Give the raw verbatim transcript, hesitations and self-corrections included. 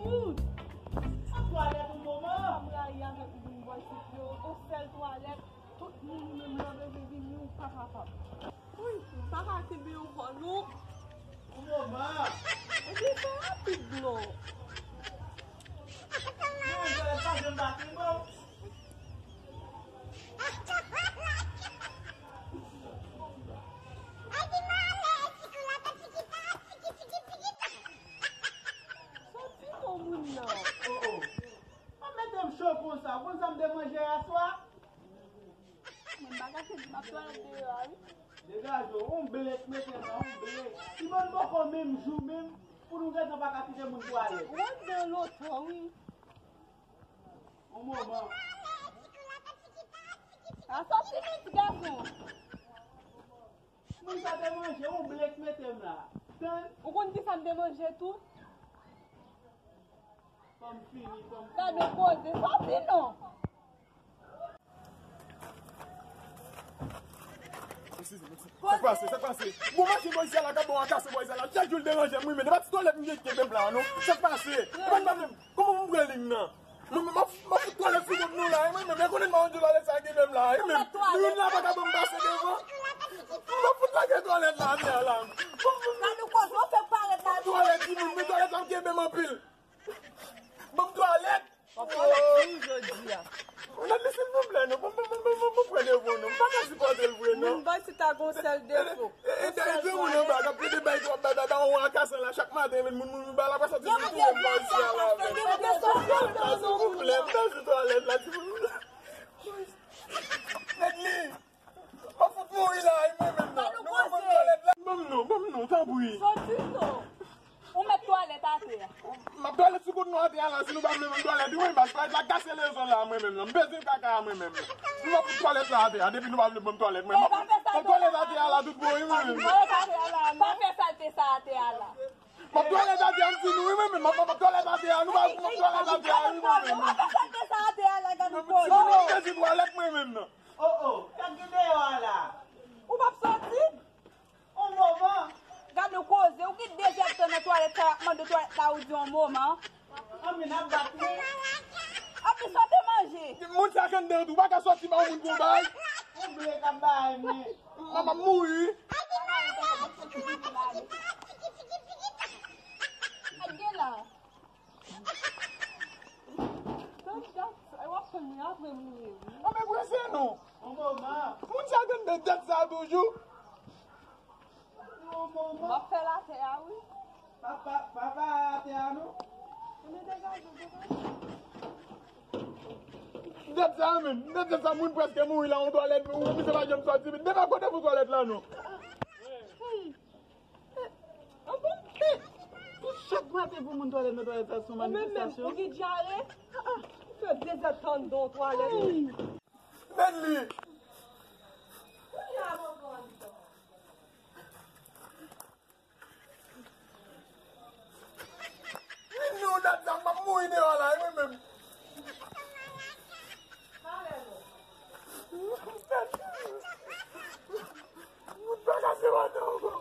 An twalèt yon moman. Sa m rayi avèk nou bòy sit yo. Yon sèl twalèt, tout moun ou menm lè w bezwen vini, ou pa kapab. Wi, m pa ka kenbe ankò, non. Yon moman. Ebyen, fè rapid, non. Non, twalèt pa janm bati, bon. Soti non, moun nan. Oh, oh. Pa mete m cho konsa. Ou konn sa m te manje yè swa? Mwen pa ka fè di m ap twalèt deyò a, wi. Degaje w, yon blèk mete nan, yon blèk. Ti bann bòkò menm jou menm, pou nou gentan pa ka kite moun twalèt. Ou anndan lontan, wi. Yon moman. A sòti men ti gason. Moun sa te manje, yon blèk mete m la. Tann. Ou konn ki sa m te manje tou? Fò m fini, fò m fini. Gade koze, sòti non. Sa k pase? Sa k pase? Bon, machin bò isi a la, ka bon, an kase bò isi a la. Chak jou l deranje m, wi, men depi twalèt m gen kenbe m la, non. Sa k pase? Epa n pa menm. Kòman m pran liy nan? Mwen, mwen, mwen, mwen fout twalèt sou kont nou la, wi, mwen menm. Mwen konnen m pa konn di twalèt sa kenbe m la, wi, mwen menm. Mwen la pa ka ban m pase devan. Mwen fout lage twalèt la, atè a la. Gade koze w fè parèt la. Twalèt, di moun, men twalèt la kenbe m anpil. Ban m twalèt. Ou pran lè tou jodi a. Gad li silvouplè non, bon, bon, bon, bon, bon, bon, pran devon non. M pa ka sipòte l vre non. Moun bay si ta gon sèl defo. E, e, e, e, moun anba k ap plede bay twòp bay, bay, bay, yon akasan la chak maten, men moun, moun, moun, ba la pa sòti pou touye m pa isi a la, men. Silvouplè, m pèdi twalèt la, silvouplè. Gad li. M ap fout mouri la, e mwen menm nan. Nou pa konn twalèt la. Ban m non, ban m non, tanpri. Sòti non. Ou met twalèt atè a. M ap twalèt sou kont nou atè a la, si nou pa vle ban m twalèt, wi, mwen, baz twalèt la kase lezon la, mwen menm nan. M bezwen kaka a mwen menm. M ap fout twalèt la atè a, depi nou pa vle ban m twalèt, mwen. M ap, m ap twalèt atè a la tout bon, wi, mwen menm. Pa fè salte sa atè a la. M ap twalèt atè a, m di nou, wi, mwen menm. M ap, m ap twalèt atè a, nou pa, m ap twalèt atè a, wi, mwen menm. Pa fè salte sa atè a la, gade koze. M bezwen twalèt mwen menm nan. Oh, oh, sa k gen deyò a la? Ou p ap sòti? On moman. Gade yon koze, ou gen de zèdtan nan twalèt sa, y ap mande twalèt la, ou di on moman. Anmwe, n ap bat nou. Anmwe, sa w te manje? Moun sa k anndan an tou, ou pa ka sòti ba yon moun pou yon bagay. Ou vle k ap bay, men. M ap mouri. Gade la. Tann dat, ay w ap tann li apre mouri, wi. Anmwe, prese non. On moman. Moun sa k anndan dèt sa toujou. M ap fè l atè a, wi. Pa, pa, pa, pa atè a, non. Dèt sa menm, dèt sa moun prèske mouri la, yon twalèt, ou misye pa janm sòti, men depi kote pou twalèt la, non. Hey. An bon, men, pou chak maten pou moun twalèt nan twalèt sa, se yon manifestasyon. Ou menm menm, ou gen dyare? Ah, ah, ou fè de zèdtan anndan yon twalèt. Men li. Vin non, dat sa, m ap mouri deyò la, mwen menm. Mwen pa ka sipòte ankò.